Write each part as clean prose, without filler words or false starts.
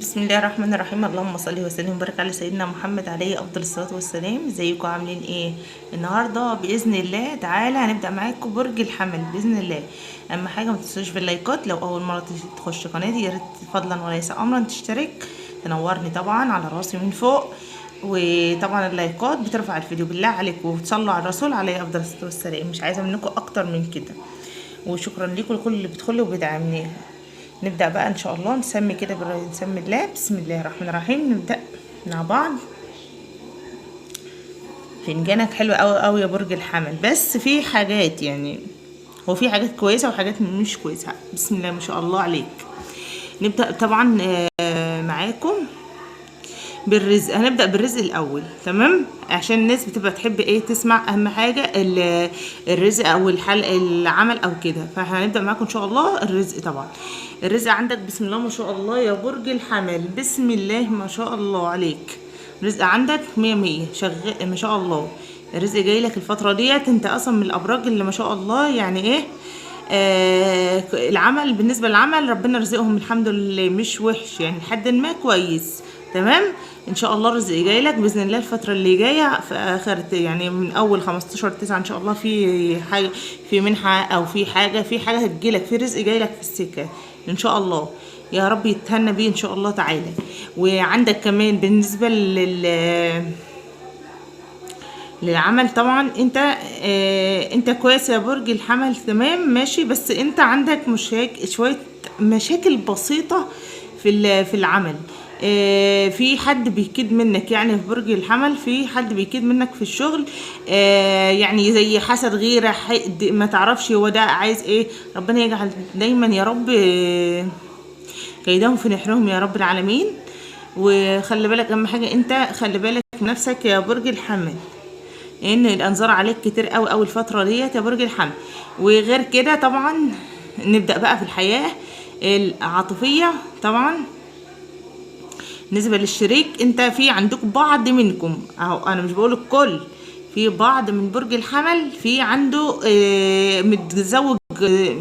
بسم الله الرحمن الرحيم. اللهم صل وسلم وبارك على سيدنا محمد عليه افضل الصلاة والسلام. ازيكم عاملين ايه النهارده؟ باذن الله تعالى هنبدا معاكم برج الحمل باذن الله. اهم حاجة ما تنسوش باللايكات، لو اول مرة تخش قناتي يا ريت فضلا وليس امرا تشترك، تنورني طبعا على راسي من فوق، وطبعا اللايكات بترفع الفيديو بالله عليكم، وتصلوا على الرسول عليه افضل الصلاة والسلام. مش عايزه منكم اكتر من كده، وشكرا لكم لكل اللي بيدخل وبيدعمني. نبدأ بقى إن شاء الله، نسمي كده، نسمي الله، بسم الله الرحمن الرحيم. نبدأ مع بعض. فنجانك حلو قوي قوي يا برج الحمل، بس في حاجات، يعني هو في حاجات كويسة وحاجات مش كويسة. بسم الله ما شاء الله عليك. نبدأ طبعا معاكم بالرزق. هنبدأ بالرزق الأول، تمام؟ عشان الناس بتبقى تحب ايه تسمع أهم حاجة الرزق أو الحلق العمل أو كده. فهنبدأ معاكم إن شاء الله الرزق. طبعا الرزق عندك بسم الله ما شاء الله يا برج الحمل، بسم الله ما شاء الله عليك. رزق عندك مية مية، شغال ما شاء الله. الرزق جاي لك الفترة ديت، انت اصلا من الابراج اللي ما شاء الله يعني ايه العمل. بالنسبة للعمل ربنا رزقهم الحمد لله، مش وحش يعني، لحد ما كويس، تمام. ان شاء الله الرزق جاي لك باذن الله الفترة اللي جاية، في اخر يعني من اول 15/9 ان شاء الله في حاجة، في منحه او في حاجة، في حاجة هتجيلك، في رزق جاي لك في السكة ان شاء الله، يا رب يتهنى بيه ان شاء الله تعالى. وعندك كمان بالنسبة للعمل طبعا انت كويس يا برج الحمل، تمام ماشي، بس انت عندك شوية مشاكل بسيطة في العمل. في حد بيكيد منك، يعني في برج الحمل في حد بيكيد منك في الشغل، يعني زي حسد، غيرة، حقد، ما تعرفش هو ده عايز ايه. ربنا يجعل دايما يا رب كيدهم في نحرهم يا رب العالمين. وخلي بالك، اهم حاجة انت خلي بالك من نفسك يا برج الحمل، لان الانظار عليك كتير قوي قوي الفترة ديت يا برج الحمل. وغير كده طبعا نبدا بقى في الحياة العاطفية. طبعا بالنسبة للشريك، انت في عندكم بعض منكم اهو، انا مش بقول الكل، في بعض من برج الحمل في عنده متزوج،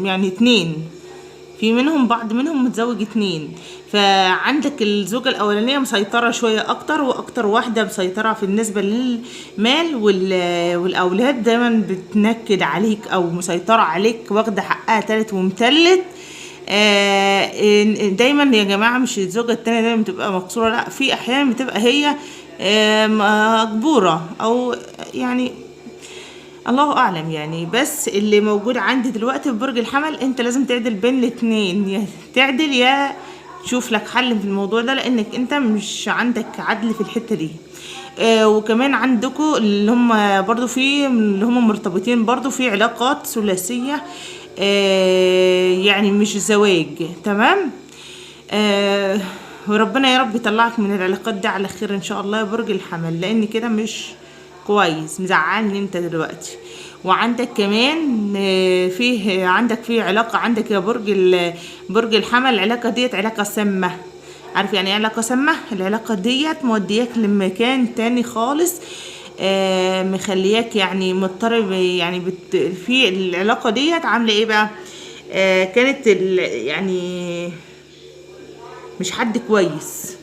يعني اتنين، في منهم بعض منهم متزوج اتنين. فعندك الزوجة الأولانية مسيطرة شوية أكتر، وأكتر واحدة مسيطرة في بالنسبة للمال والأولاد، دايما بتنكد عليك أو مسيطرة عليك، واخدة حقها تالت ومتلت. دايما يا جماعة مش الزوجة التانية دايما بتبقى مقصورة، لا، في أحيانا بتبقى هي مجبورة أو يعني الله اعلم يعني. بس اللي موجود عندي دلوقتي في برج الحمل، انت لازم تعدل بين الاتنين، يا تعدل يا تشوف لك حل في الموضوع ده، لانك انت مش عندك عدل في الحتة دي. وكمان عندكم اللي هم برضو في اللي هم مرتبطين برضو في علاقات ثلاثية، يعني مش زواج، تمام. وربنا يا رب يطلعك من العلاقات دي على خير ان شاء الله يا برج الحمل، لان كده مش كويس، مزعلني انت دلوقتي. وعندك كمان فيه عندك فيه علاقة عندك يا برج الحمل، العلاقة ديت علاقة سامة. عارف يعني ايه علاقة سامة؟ العلاقة ديت مودياك لمكان تاني خالص، مخلياك يعني مضطرب، يعني في العلاقة ديت عاملة ايه بقى؟ كانت يعني مش حد كويس،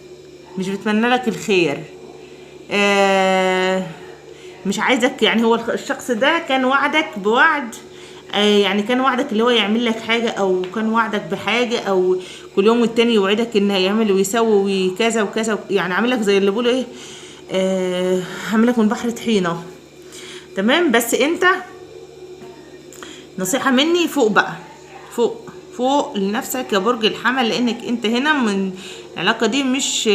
مش بتمنى لك الخير، مش عايزك، يعني هو الشخص ده كان وعدك بوعد، يعني كان وعدك اللي هو يعمل لك حاجة، او كان وعدك بحاجة، او كل يوم والتاني يوعدك ان هيعمل ويسوي وكذا وكذا، يعني عامل لك زي اللي بيقولوا ايه، عامل لك من بحر طحينة، تمام. بس انت نصيحة مني، فوق بقى، فوق فوق لنفسك يا برج الحمل، لانك انت هنا من العلاقة دي مش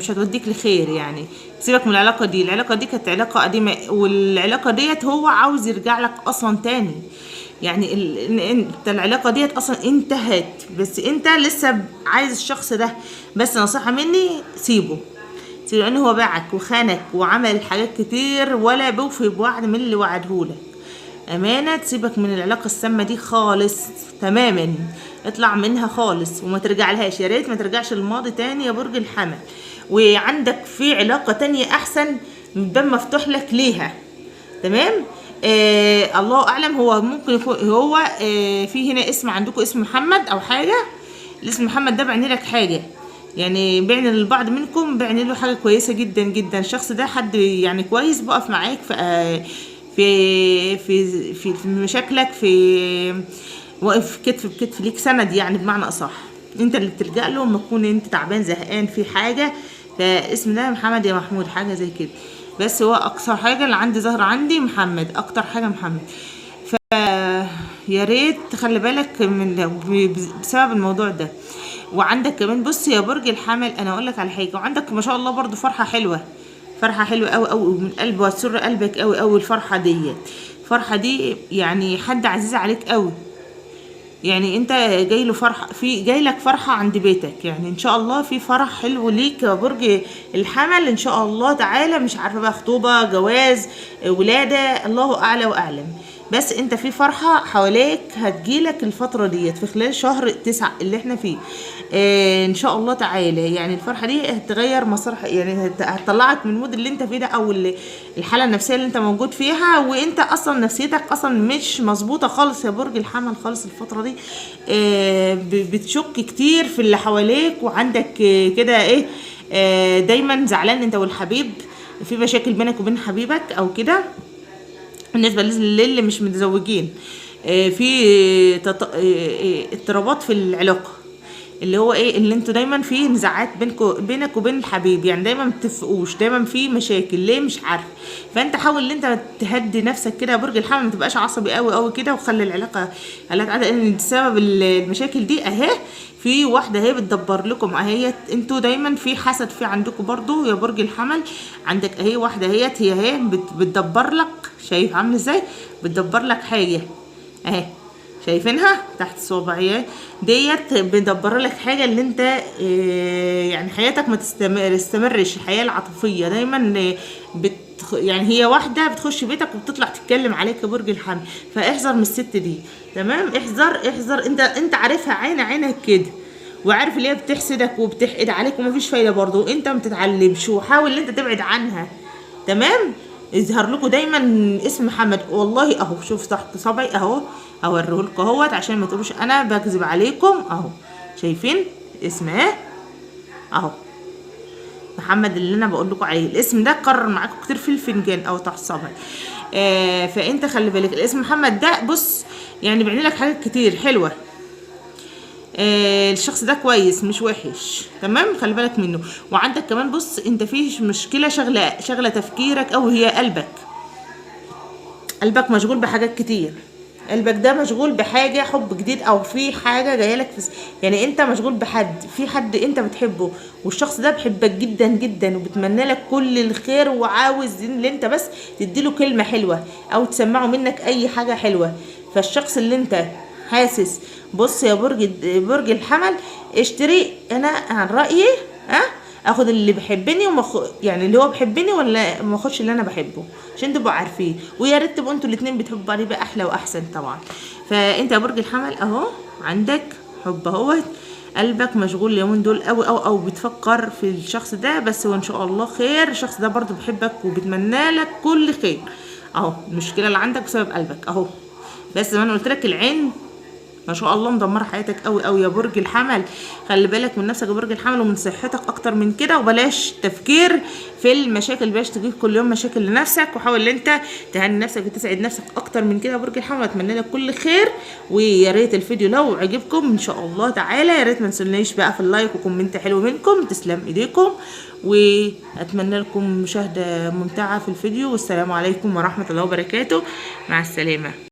هتوديك لخير، يعني سيبك من العلاقة دي، العلاقة دي كانت علاقة قديمة، والعلاقة ديت هو عاوز يرجع لك اصلا تاني، يعني انت العلاقة ديت اصلا انتهت، بس انت لسه عايز الشخص ده. بس نصيحة مني، سيبه، سيبه، لان هو باعك وخانك وعمل حاجات كتير ولا بيوفي بوعد من اللي وعدهولك. امانة تسيبك من العلاقة السامة دي خالص تماما، اطلع منها خالص وما ترجع لهاش، يا ريت ما ترجعش للماضي تاني يا برج الحمل. وعندك في علاقة تانية احسن، باب مفتوح لك ليها، تمام. الله اعلم، هو ممكن يكون هو في هنا اسم عندكم اسم محمد او حاجة، الاسم محمد ده بيعني لك حاجة، يعني بيعني للبعض منكم بيعني له حاجة كويسة جدا جدا. الشخص ده حد يعني كويس، بقف معاك في في في في, في مشاكلك، في واقف كتف بكتف ليك، سند يعني بمعنى اصح. انت اللي بتلجأ له لما تكون انت تعبان زهقان في حاجة. فاسم ده محمد يا محمود، حاجة زي كده. بس هو اكثر حاجة اللي عندي ظاهره عندي محمد، اكتر حاجة محمد. ف يا ريت تخلي بالك من بسبب الموضوع ده. وعندك كمان بص يا برج الحمل، انا اقول لك على حاجة، وعندك ما شاء الله برضو فرحه حلوة، فرحه حلوة قوي قوي من قلب، وهتسر قلبك قوي قوي الفرحة ديت. الفرحة دي يعني حد عزيز عليك قوي، يعني انت جاي له فرحه، في جاي لك فرحه عند بيتك، يعني ان شاء الله في فرح حلو ليك يا برج الحمل ان شاء الله تعالى. مش عارفه بقى خطوبه، جواز، ولاده، الله اعلى واعلم، بس انت في فرحه حواليك هتجيلك الفترة ديت في خلال شهر 9 اللي احنا فيه، ان شاء الله تعالى. يعني الفرحة دي هتغير مسار، يعني هتطلعك من ال mood اللي انت فيه ده، او الحالة النفسية اللي انت موجود فيها، وانت اصلا نفسيتك اصلا مش مظبوطة خالص يا برج الحمل خالص الفترة دي. بتشك كتير في اللي حواليك، وعندك كده ايه، دايما زعلان انت والحبيب، في مشاكل بينك وبين حبيبك او كده. بالنسبة للي مش متزوجين، في اضطرابات في العلاقة، اللي هو ايه، اللي انتوا دايما في نزاعات بينك وبين الحبيب، يعني دايما ما بتتفقوش، دايما في مشاكل، ليه مش عارفه. فانت حاول ان انت تهدي نفسك كده يا برج الحمل، ما تبقاش عصبي قوي قوي كده، وخلي العلاقة خليها تعدي، لان سبب المشاكل دي اهي في واحدة اهي بتدبر لكم اهي. انتوا دايما في حسد في عندكم برضو يا برج الحمل، عندك اهي واحدة اهيت، هي اهي بتدبر لك، شايف عامل ازاي، بتدبر لك حاجة اهي، شايفينها تحت صوابعي ديت، بيدبر لك حاجة اللي انت يعني حياتك ما تستمرش، الحياة العاطفية دايما يعني هي واحدة بتخش بيتك وبتطلع تتكلم عليك يا برج الحمل، فاحذر من الست دي، تمام؟ احذر احذر، انت عارفها عين عينك كده، وعارف اللي هي بتحسدك وبتحقد عليك ومفيش فايده برضه، انت ما بتتعلمش، وحاول ان انت تبعد عنها، تمام؟ يظهر لكم دايما اسم محمد، والله اهو شوف تحت صبعي اهو، اوريه لكم اهوت عشان ما تقولوش انا بكذب عليكم، اهو شايفين اسمه اهو محمد اللي انا بقول لكم عليه، الاسم ده اتكرر معاكم كتير في الفنجان او تحت صبعي. فانت خلي بالك الاسم محمد ده، بص يعني بيعمل لك حاجات كتير حلوة، الشخص ده كويس مش وحش، تمام؟ خلي بالك منه. وعندك كمان بص انت فيش مشكلة شغله تفكيرك او هي قلبك، قلبك مشغول بحاجات كتير، قلبك ده مشغول بحاجة حب جديد، او في حاجة جاية لك يعني انت مشغول بحد، في حد انت بتحبه والشخص ده بيحبك جدا جدا وبتمنى لك كل الخير، وعاوز ان انت بس تديله كلمة حلوة او تسمعه منك اي حاجة حلوة. فالشخص اللي انت حاسس، بص يا برج الحمل، اشتري، انا عن رايي اخد اللي بيحبني يعني اللي هو بيحبني، ولا ما اخدش اللي انا بحبه، عشان تبقوا عارفين. ويا ريت تبقوا انتوا الاتنين بتحبوا بعض، يبقى احلى واحسن طبعا. فانت يا برج الحمل اهو عندك حب اهوت، قلبك مشغول اليومين دول قوي قوي قوي، بتفكر في الشخص ده، بس وان شاء الله خير، الشخص ده برضو بيحبك وبيتمنى لك كل خير. اهو المشكلة اللي عندك بسبب قلبك اهو، بس زي ما انا قلت لك العين ما شاء الله مدمرة حياتك قوي قوي يا برج الحمل. خلي بالك من نفسك يا برج الحمل ومن صحتك اكتر من كده، وبلاش تفكير في المشاكل، بلاش تجيب كل يوم مشاكل لنفسك، وحاول ان انت تهني نفسك وتسعد نفسك اكتر من كده يا برج الحمل. اتمنى لك كل خير، ويا ريت الفيديو لو عجبكم ان شاء الله تعالى، يا ريت ما تنسونيش بقى في ال like و comment حلو منكم، تسلم ايديكم، واتمنى لكم مشاهده ممتعة في الفيديو، والسلام عليكم ورحمة الله وبركاته، مع السلامة.